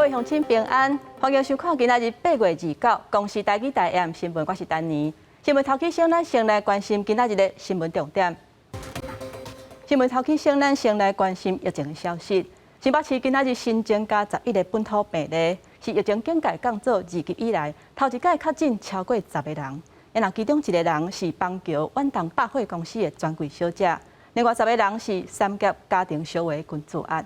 位鄉親平安，歡迎收看今仔日8月29公視台語台 AM 新聞，我是丹妮。新聞頭起先，咱先來關心今仔日的新聞重點。新聞頭起先，咱先來關心疫情的消息。新北市今仔日新增加11個本土病例，是疫情警戒降做2級以來，頭一擺確診超過十個人。然後其中一個人是邦橋遠東百貨公司的專櫃小姐，另外十個人是三峽家庭小話群組案。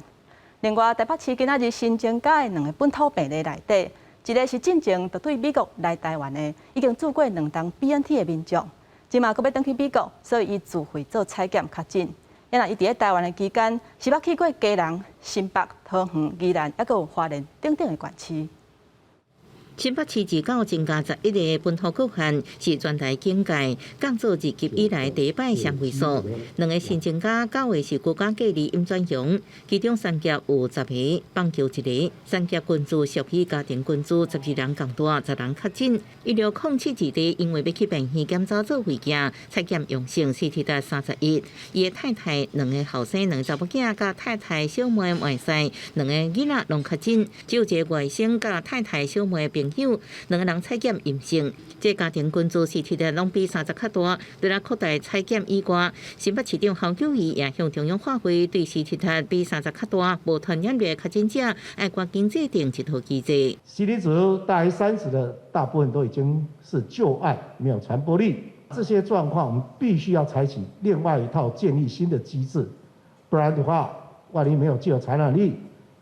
另外，台北市今仔日新增加的兩个本土病例內底，一个是進前就對美國來台灣的，已經注過兩針 BNT 的民眾，這馬閣欲轉去美國，所以伊自費做採檢確診。啊若伊佇咧台灣的期間，是捌去過基隆、新北、桃園、宜蘭，抑閣有花蓮等等的縣市。新北市29增加11個本土個案，是全台警戒降做2級以來第一擺雙位數。兩个新增加九个是居家隔離陰轉陽，其中三峽有十个，板橋一个。三峽群組屬於家庭群組，12人仝大，10人確診。1607二日，因為欲去病院檢查做胃鏡，採檢陽性，CT 值31。伊的太太、兩个後生、兩个查某囝，佮太太、小妹、外婿，兩个囡仔攏確診，只有一个外甥佮太太、小妹朋友兩个人採檢陰性，這家庭群組 CT 值攏比三十較大，除了擴大採檢以外，新北市長侯友宜也向中央發揮，對 CT 值比三十較大、無傳染力確診者，愛趕緊制定一套機制。 CT 值大於三十的，大部分都已經是舊案，沒有傳播力。這些狀況，我們必須要採取另外一套建立新的機制，不然的話，萬一沒有具有傳染力，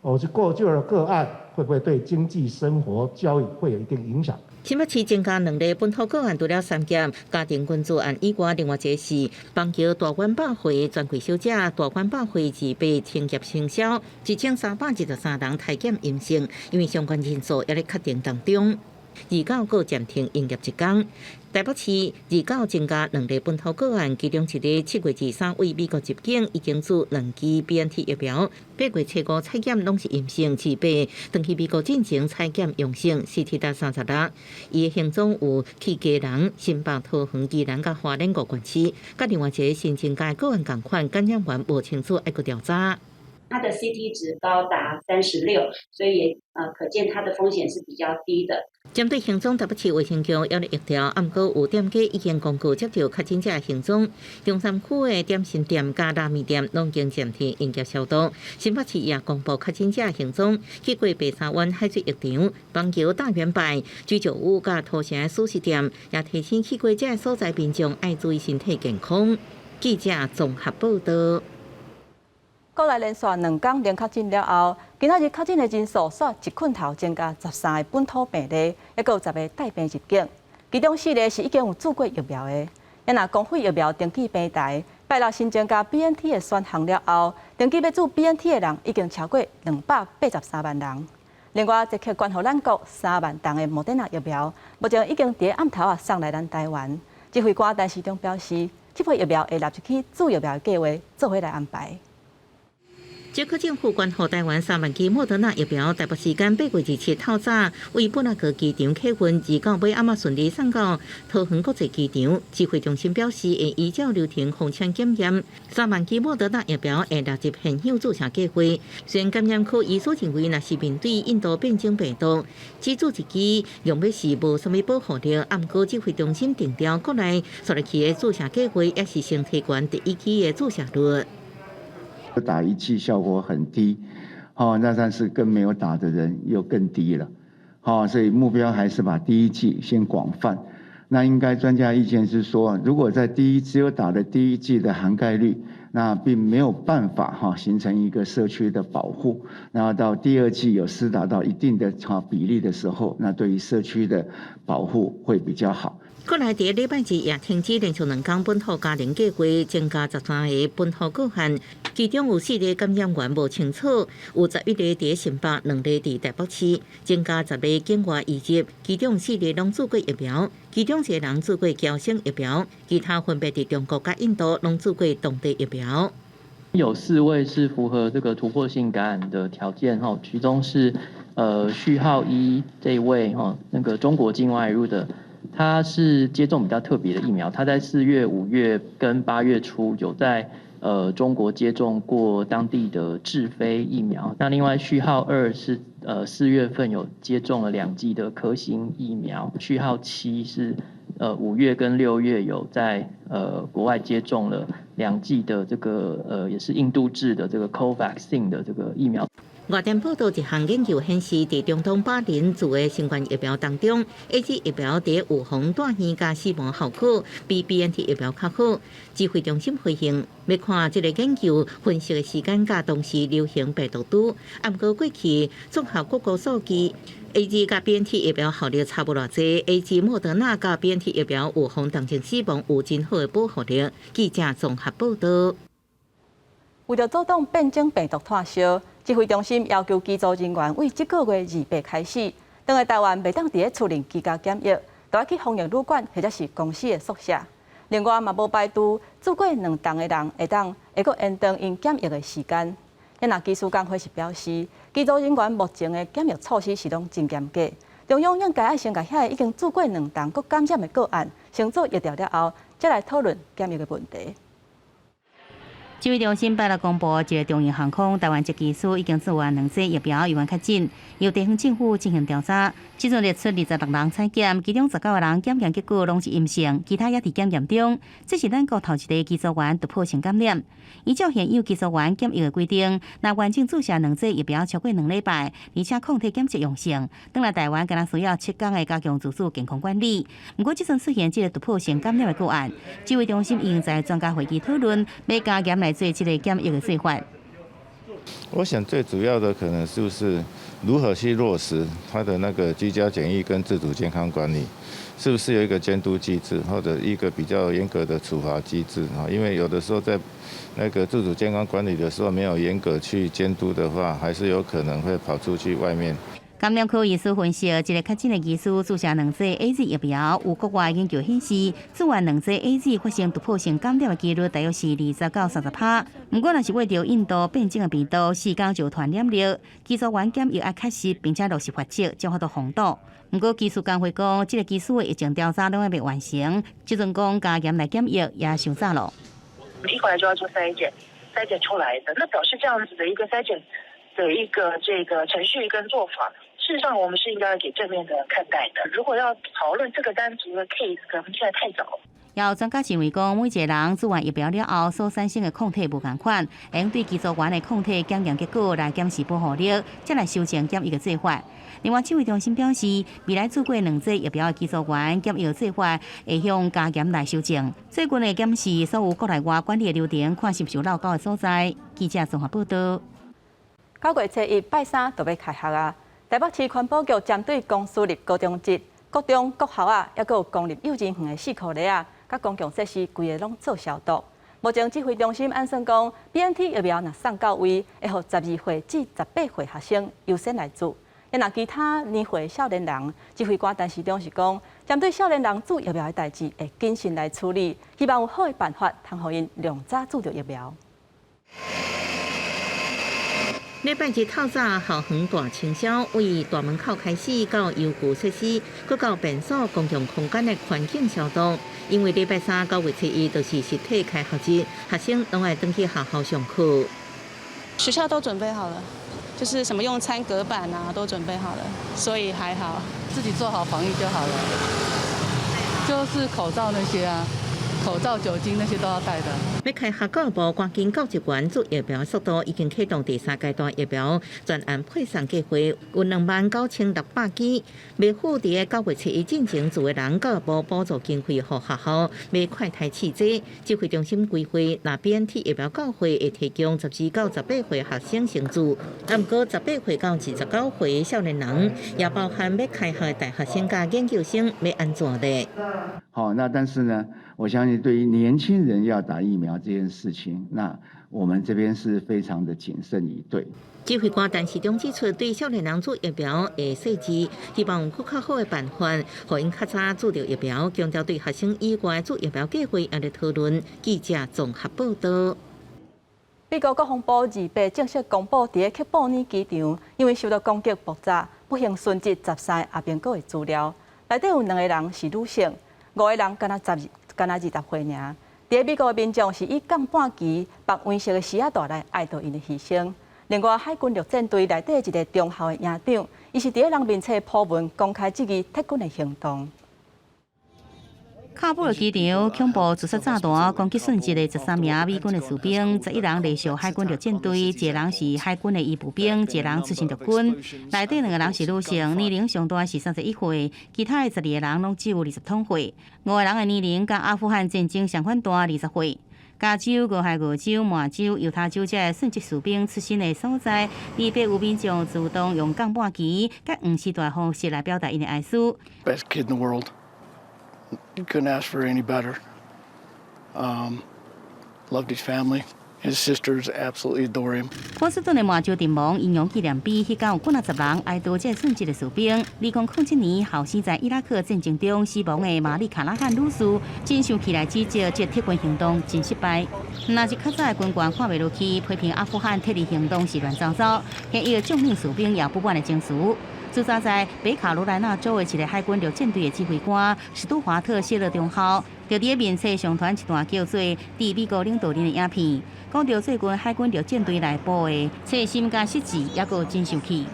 或是過舊的個案，會不會對經濟生活、教育會有一定影響？新北市增加兩例本土個案，除了三峽家庭群組案以外，另外一个是邦橋大丸百貨專櫃小姐，大丸百貨28停業承銷，1323人篩檢陰性，因為相關人數猶咧確定當中。29閣暫停營業一工。台北市29增加兩例本土個案，其中一个7月23對美國入境，已經注兩劑 BNT 疫苗，8月初五採檢攏是陰性，28轉去美國進前採檢陽性，CT 值36。伊的行蹤有去基隆、新北、桃園、宜蘭佮花蓮五縣市，佮另外一个新增加個案仝款，感染源無清楚，愛閣調查。它的 CT 值高達36，所以也可見它的風險是比較低的。針對行蹤，台北市衛生局猶咧疫調，毋過有店家已經公告接著確診者行蹤。中山區的點心店佮拉麵店攏經暫停營業消毒。新北市也公布確診者行蹤，去過白沙灣海水浴場、板橋大遠百居酒屋佮土城壽司店，也提醒去過這所在民眾愛注意身體健康。記者綜合報道。國內連續兩工零確診了後，今仔日確診的人數煞一困頭增加13个本土病例，抑閣有十个帶病入境。其中四个是已經有注過疫苗的。啊若公費疫苗登記平台，拜六新增加 BNT 的選項了後，登記欲注 BNT 的人已經超過283萬人。另外，捷克捐予咱國3萬筒的莫德納疫苗，目前已經佇暗頭仔送來咱台灣。指揮官陳時中表示，這批疫苗會納入去注疫苗的計畫，做伙來安排。捷克政府捐予台灣3萬劑莫德納疫苗，台北時間8月27透早，為布拉格機場客運，29尾暗仔順利送到桃園國際機場。指揮中心表示，會依照流程封槍檢驗，3萬劑莫德納疫苗會納入現有注射計劃。雖然感染科醫師認為，若是面對印度變種病毒，只注一劑用欲是無啥物保護力。毋過指揮中心定調國內紲落去的注射計劃，也是先提懸第一劑的注射率。打一劑效果很低，那但是跟沒有打的人又更低了，所以目標還是把第一劑先廣泛。那應該專家意見是說，如果在第一只有打的第一劑的涵蓋率，那並沒有辦法形成一個社區的保護。然後到第二劑有施打到一定的比例的時候，那對於社區的保護會比較好。國內佇禮拜二也停止連續兩工本土加零計劃，增加13个本土個案，其中有四个感染源無清楚，有11个佇新北，兩个佇台北市，增加十个境外移入，其中四个攏注過疫苗，其中一个人注過嬌生疫苗，其他分別佇中國佮印度攏注過當地疫苗。有四位是符合這個突破性感染的條件，其中是序號1這一位那個中國境外移入的。他是接種比較特別的疫苗，他在4月、5月跟8月初有在中國接種過當地的智飛疫苗。那另外序號2是4月份有接種了兩劑的科興疫苗，序號7是5月跟6月有在國外接種了兩劑的這個也是印度製的這個 Covaxin 的這個疫苗。外電報道，一項研究顯示，佇中東巴林注的新冠疫苗當中，AZ 疫苗佇預防住院佮死亡效果比 BNT 疫苗較好。指揮中心回應，欲看這个研究分析的時間佮當時流行病毒株，毋過過去綜合各國數據，AZ 佮 BNT 疫苗效力差無偌濟，AZ 莫德納佮 BNT 疫苗預防重症死亡有真好的保護力。記者綜合報道。為著阻擋變種病毒湠燒，指揮中心要求機組人員對這個月28開始，轉來台灣袂當佇咧厝內居家檢疫，著愛去防疫旅館或者是公司的宿舍。另外嘛無排除注過兩針的人會當會閣延長𪜶檢疫的時間。若機師工會是表示，機組人員目前的檢疫措施是攏真嚴格，中央應該愛先共遐个已經注過兩針閣感染的個案，先做疫調了後，才來討論檢疫的問題。指揮中心拜六公布，一个長榮航空台灣籍機師已經注完兩劑疫苗，猶原確診，由地方政府進行調查。這陣列出26人採檢，其中19個人檢驗結果攏是陰性，其他猶佇檢驗中。這是咱國頭一个機組員突破性感染。依照現有機組員檢疫的規定，若完整注射兩劑疫苗超過2禮拜，而且抗體檢測陽性，轉來台灣敢若需要7天的加強自主健康管理。毋過，這陣出現這个突破性感染的個案，指揮中心已經在專家會議討論，欲加嚴來做這个檢疫的做法。我想最主要的可能就是如何去落實他的那個居家檢疫跟自主健康管理，是不是有一個監督機制或者一個比較嚴格的處罰機制啊？因為有的時候在那個自主健康管理的時候沒有嚴格去監督的話，還是有可能會跑出去外面。感染科醫師分析，這个確診的機師注射兩劑 AZ 疫苗，有國外研究顯示，注完兩劑 AZ 發生突破性感染的幾率大約是20到30趴。毋過，若是為著印度變種的病毒，4天就傳染力，機組員檢疫愛確實並且落實罰則，才有法度防堵。毋過，機師工會講，這个機師的疫情調查攏猶未完成，這陣講加嚴來檢疫也傷早咯。一回來就要做篩檢，篩檢出來的，那表示這樣子的一個篩檢的一個這個程序跟做法，事實上我們是應該給正面的看待的。如果要討論這個單獨的 case，可能現在太早。也有專家認為講，每一個人注完疫苗了後所產生的抗體無仝款，會用對機組員的抗體檢驗結果來檢視保護力，再來修正檢疫的做法。另外，指揮中心表示，未來注過兩劑疫苗的機組員檢疫做法會向加嚴來修正。最近會檢視所有國內外管理的流程，看是毋是有漏勾的所在。記者綜合報道。9月初1拜三就欲開學啊！台北市環保局針對公私立高中職、國中、國校啊，猶閣有公立幼稚園的四箍犁仔，佮公共設施規个攏做消毒。目前指揮中心按算講，BNT 疫苗若送到位，會予12歲至18歲學生優先來注。若其他年歲少年人，指揮官陳時中是講，針對少年人注疫苗的代誌，會謹慎來處理，希望有好的辦法，通予𪜶量早注著疫苗。禮拜日透早，校園大清消，對大門口開始到遊具設施，閣到便所公共空間的環境消毒。因為禮拜三9月初1就是實體開學日，學生攏愛轉去學校上課。學校都準備好了，就是什麼用餐隔板啊，都準備好了，所以還好，自己做好防疫就好了。就是口罩那些啊。口罩、酒精那些都要帶的。欲開學到步，趕緊教職員注疫苗速度已經啟動第三階段疫苗專案配送計劃，有29,600劑。袂赴佇9月初1進前注的人，教育部補助經費予學校買快篩試劑。指揮中心規劃，若 BNT 疫苗到貨，會提供12到18歲學生先注。毋過18歲到29歲少年人，也包含欲開學的大學生佮研究生，欲按怎咧？好，那但是呢，我相信對於年輕人要打疫苗這件事情，那我們這邊是非常的謹慎以對。指揮官陳時中指出，對少年人注疫苗的細節，希望有較好的辦法，予𪜶較早注著疫苗。強調對學生以外注疫苗計劃也佇討論。記者綜合報道。美國國防部28正式公布，佇咧喀布爾機場，因為受到攻擊爆炸，不幸殉職13個阿兵哥的資料。內底有兩个人是女性，五個人敢若十敢若20歲爾。佇咧美國的民眾是以鋼半旗、縛黃色的絲仔帶來哀悼𪜶的犧牲。另外，海軍陸戰隊內底一个中校的營長，伊是佇咧人面冊 po 文公開質疑撤軍的行動。喀布爾機場恐怖自殺炸彈攻擊殉職的13名美軍的士兵，11人隸屬海軍陸戰隊，一个人是海軍的醫務兵，一个人出身陸軍。內底兩个人是女性，年齡上大是31歲，其他的12个人攏只有20通歲。五个人的年齡佮阿富汗戰爭相款大，20歲。加州、俄亥俄州、麻州、猶他州這个殉職士兵出身的所在，離別有民眾自動用鋼板旗佮黃絲帶方式來表達𪜶的哀思。 Best kid in the world. Couldn't ask for any better. Loved his family. His sisters absolutely adore him. 波士頓的麻州陣亡英雄紀念碑，彼工有幾若十人哀悼這个殉職的士兵。2007年後生在伊拉克戰爭中死亡的瑪麗卡拉漢女士，真生氣來指責這撤軍行動真失敗。若是較早的軍官看袂落去，批評阿富汗撤離行動是亂糟糟，現役將領士兵也不滿的情緒。駐紮在北卡羅來納州的一个海軍陸戰隊的指揮官史都華特謝勒中校，就佇咧面冊上傳一段叫做《致美國領導人》的影片，講著最近海軍陸戰隊內部的粗心佮失職，猶閣真生氣。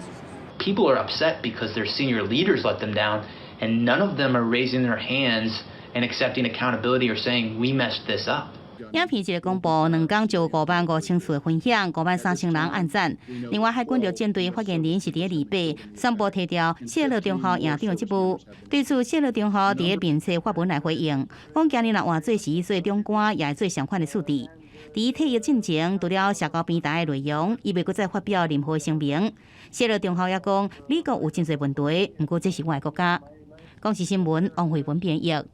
People are upset because their senior leaders let them down, and none of them are raising their hands and accepting accountability or saying we messed this up. 影片一个公布，2工就5萬5千次的分享，5萬3千人按讚。另外，海軍陸戰隊發言人是佇咧禮拜宣布撤掉謝勒中校營長的職務。對此，謝勒中校佇咧面冊發文來回應，講今年若換做是伊做長官，也會做相款的處置。佇退役進前，除了社交平台的內容，伊袂閣再發表任何聲明。謝勒中校也講，美國有真濟問題，毋過這是我的國家。公視新聞王慧文編譯。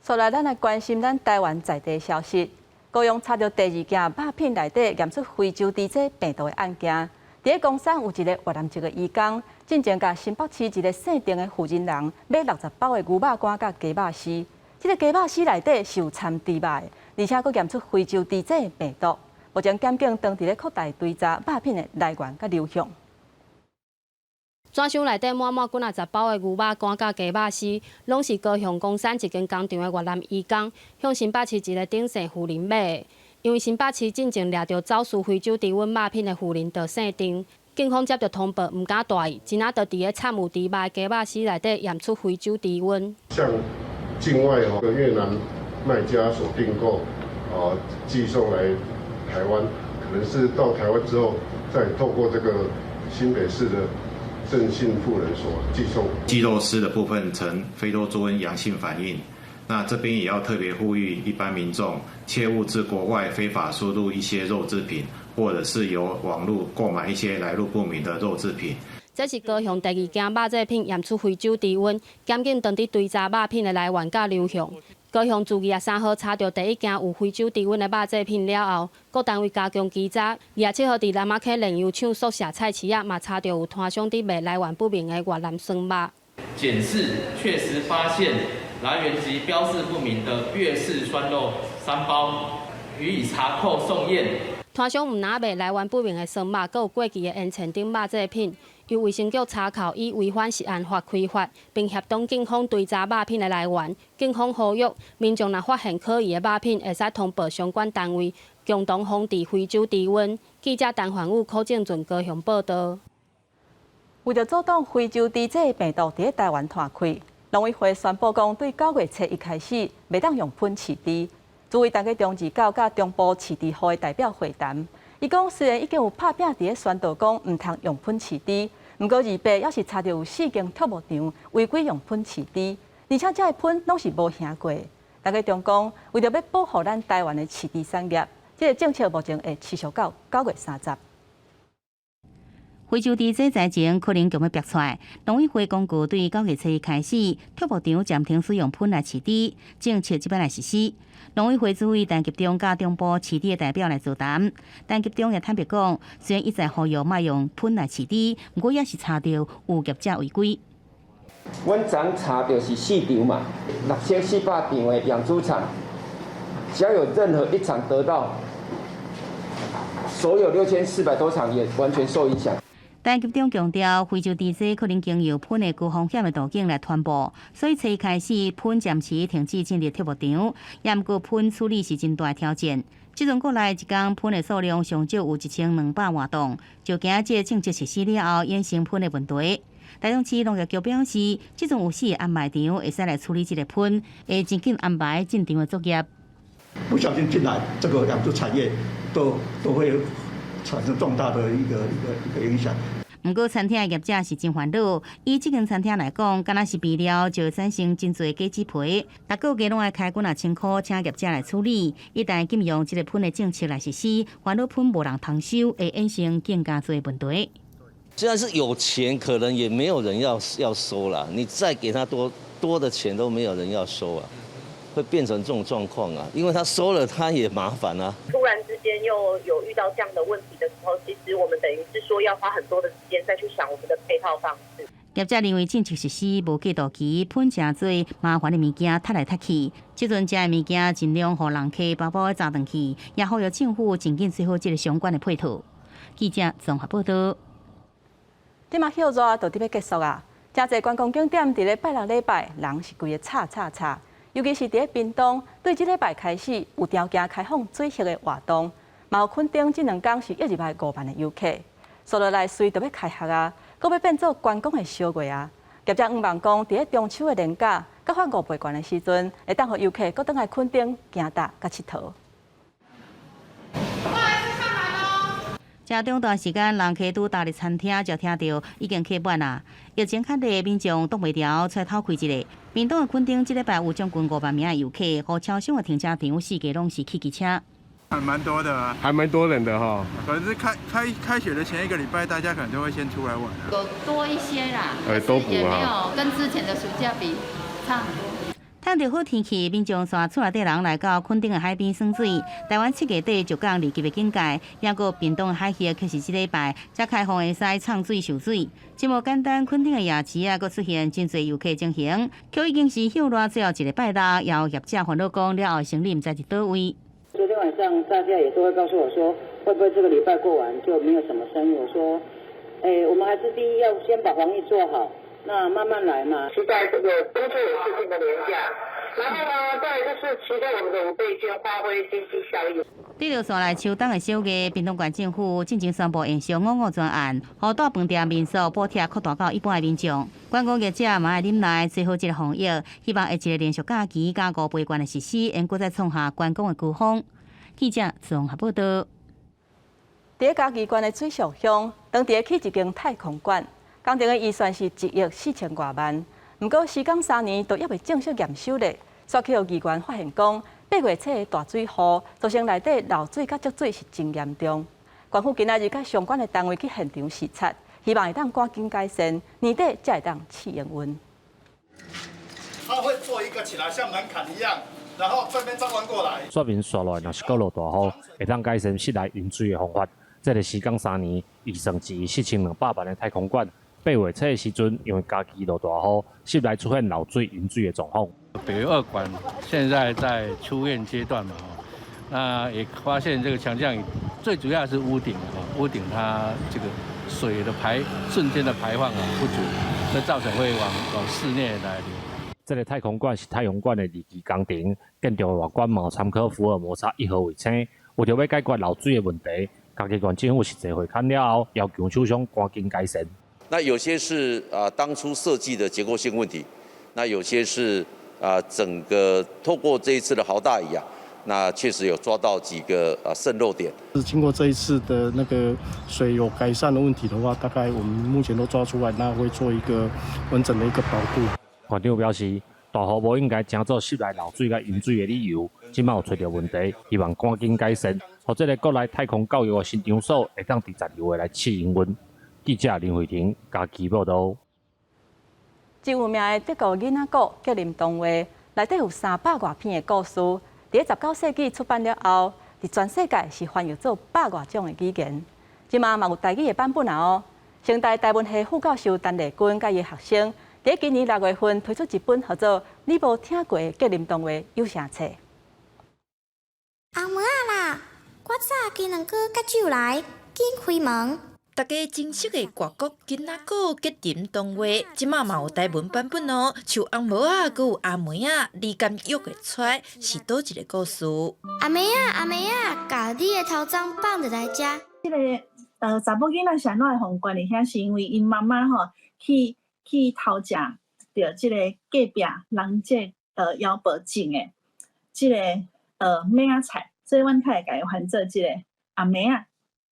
紲來，咱來關心咱台灣在地消息。高雄查著第二件肉品內底驗出非洲豬瘟病毒的案件。佇咧岡山有一个越南籍的移工，進前共新北市一个姓鄭的婦人人買60包的牛肉乾佮雞肉絲。這个雞肉絲內底是有摻豬肉的，而且閣驗出非洲豬瘟病毒。目前檢警當佇咧擴大追查肉品的來源佮流向。紙箱內底滿滿幾若十包的牛肉乾佮雞肉絲，攏是高雄岡山一間工廠的越南移工向新北市一个丁姓婦人買的。因為新北市進前掠著走私非洲豬瘟肉品的婦人就姓鄭，警方接著通報，毋敢大意，真仔就佇咧摻有豬肉的雞肉絲內底驗出非洲豬瘟。向境外的越南賣家所訂購，啊，寄送來台灣，可能是到台灣之後，再透過這個新北市的鄭姓婦人所寄送。雞肉絲的部分呈非洲豬瘟陽性反應，那這邊也要特別呼籲一般民眾，切勿自國外非法輸入一些肉製品，或者是由網路購買一些來路不明的肉製品。這是高雄第二件肉製品驗出非洲豬瘟，檢警當佇追查肉品的來源佮流向。高雄自23號查著第一件有非洲豬瘟的肉製品了後，各單位加強稽查。27號佇南仔溪煉油廠宿舍菜市仔嘛查著有攤商佇賣來源不明的越南酸肉。檢視確實發現來源及標示不明的越式酸肉3包，予以查扣送驗。攤商毋但賣來源不明的酸肉，閣有過期的煙腸等肉製品，由衛生局查扣，以違反食安法開罰，並協同警方追查肉品的來源。警方呼籲民眾若發現可疑的肉品，會使通報相關單位，共同防治非洲豬瘟。記者陳焕武、柯正俊高雄報導。為著阻擋非洲豬瘟病毒佇咧台灣湠開，農委會宣布講，對9月初一開始，袂當用噴飼豬。主委陳吉仲29佮中部飼豬戶的代表會談，伊講雖然已經有拍拚佇咧宣導講毋通用噴飼豬，毋過28猶是查著有四間畜牧場違規用噴飼豬，而且這个噴攏是無停過。陳吉仲講，為著欲保護咱台灣的飼豬產業，這个政策目前會持續到9月30。非洲豬瘟災情可能強欲逼出來，農委會公告對9月初一開始，畜牧場暫停使用噴來飼豬，政策這擺來實施。農委會主委陳吉仲佮中部飼豬的代表來座談，陳吉仲也坦白講，雖然一再呼籲莫用噴來飼豬，毋過猶是查著有業者違規。阮昨查著是四場嘛，6400場的養豬場，只要有任何一場得到，所有6400多場也完全受影響。陳局長強調，非洲豬瘟可能經由糞的高風險的途徑來傳播，所以初一開始糞暫時停止進入畜牧場，也毋過糞處理是真大挑戰。這陣國內一工糞的數量上少有1200外噸，就驚這个政策實施了後衍生糞的問題。台中市農業局表示，這陣有四个掩埋場會使來處理這个糞，會真緊安排進場的作業。不小心進來，這個養殖產業都會產生重大的一個影響。毋過，餐廳的業者是真煩惱。以這間餐廳來講，敢若是備料就會產生真濟假紙皮，逐個月攏愛開幾若千箍，請業者來處理。一旦禁用這个糞的政策來實施，煩惱糞無人通收，會衍生更加濟問題。雖然是有錢，可能也沒有人要收啦。你再給他多多的錢，都沒有人要收啊，會變成這種狀況啊。因為他收了，他也麻煩啊。突然之間又有遇到這樣的問題的時候，其實我們等於是說要花很多的時間再去想我們的配套方式。業者認為政策實施無過渡期，糞誠濟麻煩的物件踢來踢去，這陣這个物件盡量予人客包包紮轉去，也呼籲政府盡緊做好這个相關的配套。記者綜合報道。這馬歇熱就佇欲結束啊！誠濟觀光景點佇咧拜六禮拜，人是規个吵吵吵。尤其是佇咧屏東，對這禮拜開始有條件開放水域的活動，嘛有墾丁這兩工是約入來5萬的遊客。紲落來隨著欲開學啊，閣欲變做觀光的小月啊。業者向望講，佇咧中秋的連假，閣發五倍券的時陣，會當予遊客閣轉來墾丁行搭佮𨑨迌。這中段時間，人客拄踏入餐廳，就聽著已經客滿啦。疫情較熱，民眾擋袂牢，出來透氣一下。屏東的墾丁，這禮拜有將近5萬名的遊客，予超商的停車場四界攏是汽機車。還蠻多的，還蠻多人的哈。可能是開學的前一個禮拜，大家可能就會先出來玩。有多一些啦，哎，多補也沒有跟之前的暑假比差很多。趁著好天氣，民眾紲厝內底人來到墾丁的海邊耍水。台灣7月底就降2級的警戒，抑閣屏東的海域卻是這禮拜才開放會使衝水受水。這無簡單，墾丁的夜市啊，閣出現真濟遊客情形，卻已經是歇熱最後一禮拜六，也有業者煩惱講了後生意毋知佇佗位。昨天晚上大家也都會告訴我說，會不會這個禮拜過完就沒有什麼生意？我說，我們還是第一要先把防疫做好。那慢慢來嘛。期待這個中秋有四天的連假，然後呢，再來就是期待我們的五倍券發揮經濟效益。對著紲來秋冬的小月，屏東縣政府進前宣布延續五五專案，予大飯店民宿補貼擴大到一般的民眾。觀光業者嘛愛忍耐，做好這个防疫，希望下一个連續假期佮五倍券的實施，會閣再創下觀光的高峰。記者綜合報道。佇咧嘉義縣的水上鄉，當地起一間太空館。工程的預算是1億4千外萬，毋過時間3年都猶未正式驗收咧。煞去予議員發現講，8月初的大水雨造成內底漏水佮積水是真嚴重。縣府今仔日佮相關的單位去現場視察，希望會當趕緊改善，年底才會當試營運。他會做一個起來像門檻一樣，然後這邊再彎過來。說明紲落來，若是閣落大雨，會當改善室內淹水的方法。這个時間3年，預算1億4200萬的太空館。8月初的時陣，因為嘉義落大雨，室內出現漏水、淹水的狀況。北園二館現在在初驗階段嘛，那也發現這個強降雨，最主要是屋頂啊，屋頂它這個水的排瞬間的排放啊不足，所以造成會往室內來流。這个太空館是太陽館的二期工程，建築的外觀嘛參考福爾摩沙一號衛星，為著欲解決漏水的問題，嘉義縣政府實際會勘了後，要求廠商趕緊改善。那有些是啊，當初設計的結構性問題；那有些是啊，整個透過這一次的豪大雨啊，那確實有抓到幾個啊滲漏點。是經過這一次的那個水有改善的問題的話，大概我們目前都抓出來，那會做一個完整的一個保護。縣長表示，大雨無應該成做室內漏水佮淹水的理由，這馬有揣著問題，希望趕緊改善，予這个國內太空教育的新場所會當佇12月來試營運。記者林慧婷嘉義報道。真有名的德國囡仔故格林童話，內底有300外篇的故事。佇咧19世紀出版了後，佇全世界是翻譯做百外種的語言。這馬嘛有台語的版本啊哦。成大台文系副教授陳麗君佮伊的學生，佇今年6月份推出一本號做《你無聽過的格林童話》有聲冊。阿妹仔啦，我早今兩晡才酒來，緊開門。大家真熟的外國囡仔故吉林童話，這馬嘛有台文版本哦。像紅帽仔，閣有阿妹仔，你敢約會出來是佗一个故事？阿妹仔，阿妹仔，共你的頭鬃放佇來遮。這个查某囡仔是按怎會予關佇遐？是因為𪜶媽媽吼去偷食著這个隔壁人這枵婆種的這个麥仔菜，所以阮較會共伊還做這个阿妹仔。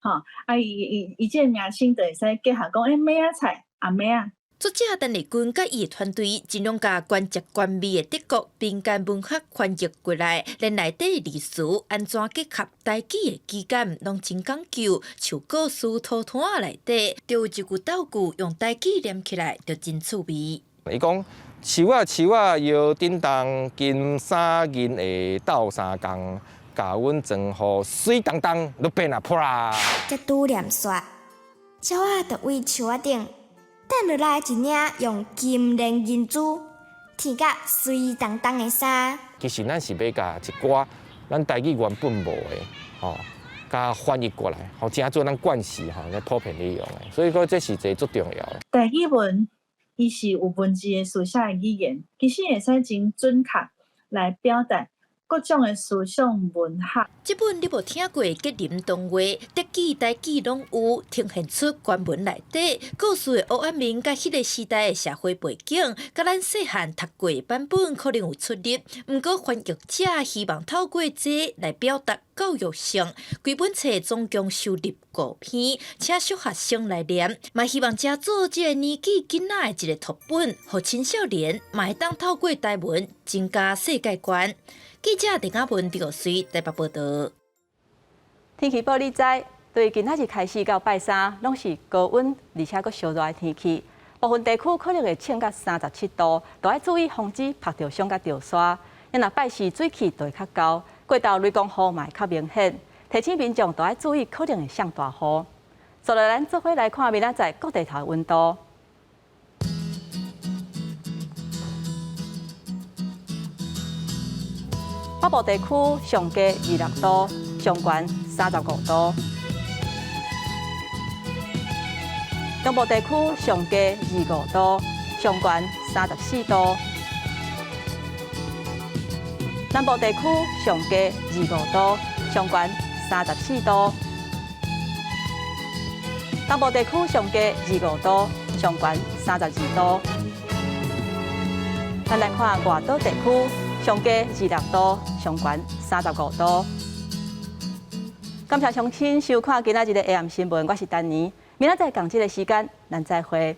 吼，啊，伊伊伊這个名稱就會使結合講，麥仔菜阿妹仔。作者陳麗君佮伊的團隊盡量共關節關美的德國民間文學翻譯過來，連內底的字詞按怎結合台語的語感，攏真講究。像故事塗炭仔內底，就有一句鬥句用台語念起來就真趣味。伊講樹仔樹仔搖叮當，金衫銀會鬥相共。共阮裝予媠當當，都變啊破啦！才拄念煞，鳥仔就對樹仔頂擲落來一領用金鏈銀珠添甲媠當當的衫。其實咱是欲共一寡咱台語原本無的，吼，共翻譯過來，予成做咱慣勢吼，咧普遍咧用的。所以講這是一个足重要的。台語文伊是有文字的書寫的語言，其實會使真準確來表達各種的思想文學。這本你無聽過的吉林童話，德語、台語攏有，呈現出原文內底故事的黑暗面，佮彼个時代的社會背景，佮咱細漢讀過的版本可能有出入。毋過翻譯者希望透過這來表達教育性。規本冊總共收錄五篇，請小學生來念，嘛希望成做這個年紀囡仔的一個讀本，予青少年嘛會當透過台文增加世界觀。記者鄭亞文、劉水台北報道。天氣報你知，對今仔日開始到拜三，攏是高溫而且閣燒熱的天氣。部分地區可能會衝到37度，都愛注意防止曝著傷佮著沙。若拜四水汽就會較高，過晝雷公雨嘛會較明顯。提醒民眾都愛注意可能會降大雨。接落來，咱做伙來看明仔載各地頭的溫度。北部地區上低26度，上懸35度；中部地區上低25度，上懸34度；南部地區上低25度，上懸34度；東部地區上低25度，上懸32度。咱來看外島地區。上低26度，上懸35度。感謝收聽收看今仔日的下暗新聞，我是丹妮。明仔載仝這个時間，咱再會。